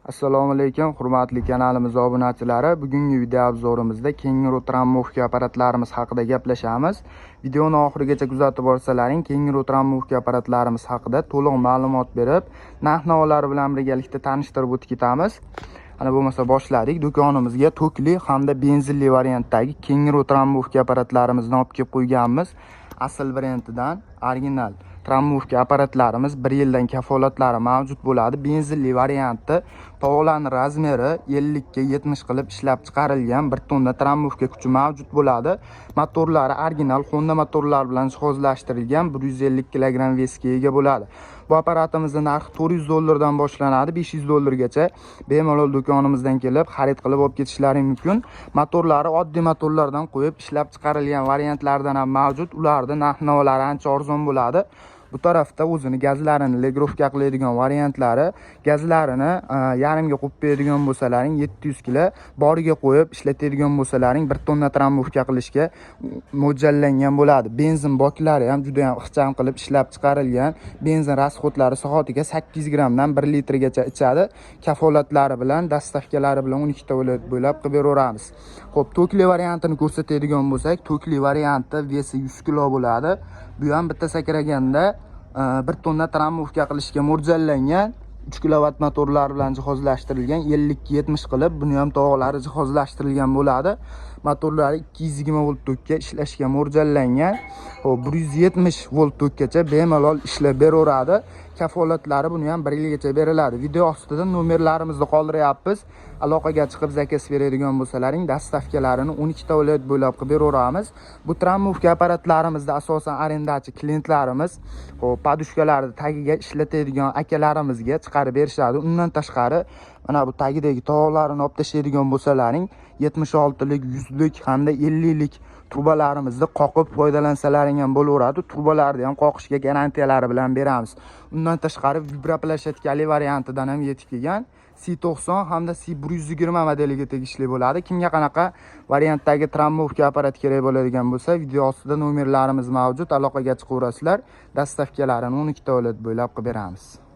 Assalomu alaykum, hurmatli kanalimiz obunachilari. Bugungi video обзор imizda Kenguru трамбовка apparatlarimiz haqida gaplashamiz. Videoni oxirigacha kuzatib borsalaring, Kenguru трамбовка apparatlarimiz haqida to'liq ma'lumot berib, narx-navolari bilan birgalikda tanishtirib o'tib ketamiz. Ana bo'lmasa boshladik. Do'konimizga tokli hamda benzinli variantdagi Kenguru трамбовка apparatlarimizni olib kelib qo'yganmiz. Asl brendidan original трамбовка apparatlarimiz 1 yildan kafolatlari mavjud bo'ladi. Benzinli varianti, tovoqlarning размер i 50 ga 70 qilib ishlab chiqarilgan, 1 tonna трамбовка kuchi mavjud bo'ladi. Motorlari original Honda motorlar bilan jihozlashtirilgan, 150 kg вес ga ega bo'ladi. Bu apparatimizning narxi 400 dollardan boshlanadi, 500 dollargacha bemalol do'konimizdan kelib xarid qilib olib ketishlari mumkin. Motorlari oddiy motorlardan qo'yib ishlab chiqarilgan variantlardan ham mavjud. Ularning narx-navolari ancha arzon bo'ladi. Bu tarafda o'zini gazlarini регулировка qiladigan variantlari, gazlarini yarimga qo'yib beradigan bo'lsalaring, 700 kilo, boriga qo'yib ishlatadigan bo'lsalaring, 1 tonna трамбовка qilishga mo'ljallangan bo'ladi. Benzin boklari ham juda ham ixcham qilib ishlab chiqarilgan. Benzin расход lari soatiga 800 grammdan 1 litrgacha ichadi. Kafolatlari bilan, доставка lari bilan 12 ta viloyat bo'ylab qilib beraveramiz. Xo'p, tokli variantini ko'rsatadigan bo'lsak, tokli varianti вес i 100 kilo bo'ladi. Bu ham bitta sakraganda 1 tonna трамбовка qilishga mo'ljallangan, 3 kilovat motorlar bilan jihozlashtirilgan, 50 ga 70 qilib buni ham tovoqlari jihozlashtirilgan bo'ladi. Motorlari 220 volt tokka ishlashga mo'ljallangan. Xo'p, 170 volt tokkacha bemalol ishlab beraveradi. Kafolatlari buni ham 1 yilgacha beriladi. Video ostida nomerlarimizni qoldiryapmiz. Aloqaga chiqib заказ beradigan bo'lsalaring, доставка larini 12 ta viloyat bo'ylab qilib beraveramiz. Bu трамбовка apparatlarimizda asosan arendachi klientlarimiz, xo'p, подушка larni tagiga ishlatadigan akalarimizga chiqarib berishadi. Undan tashqari, mana bu tagidagi tovoqlarini olib tashlaydigan bo'lsalaring, 76lik, 100lik hamda 50lik trubalarimizni qoqib foydalansalaring ham bo'laveradi. Trubalarni ham qoqishga garantiyalari bilan beramiz. Undan tashqari, виброплощадка li variantidan ham yetib kelgan. C90 hamda C120 modeliga tegishli bo'ladi. Kimga qanaqa variantdagi трамбовка apparat kerak bo'ladigan bo'lsa, video ostida nomerlarimiz mavjud. Aloqaga chiqaverasizlar. Доставка larini 12 ta viloyat bo'ylab qilib beramiz.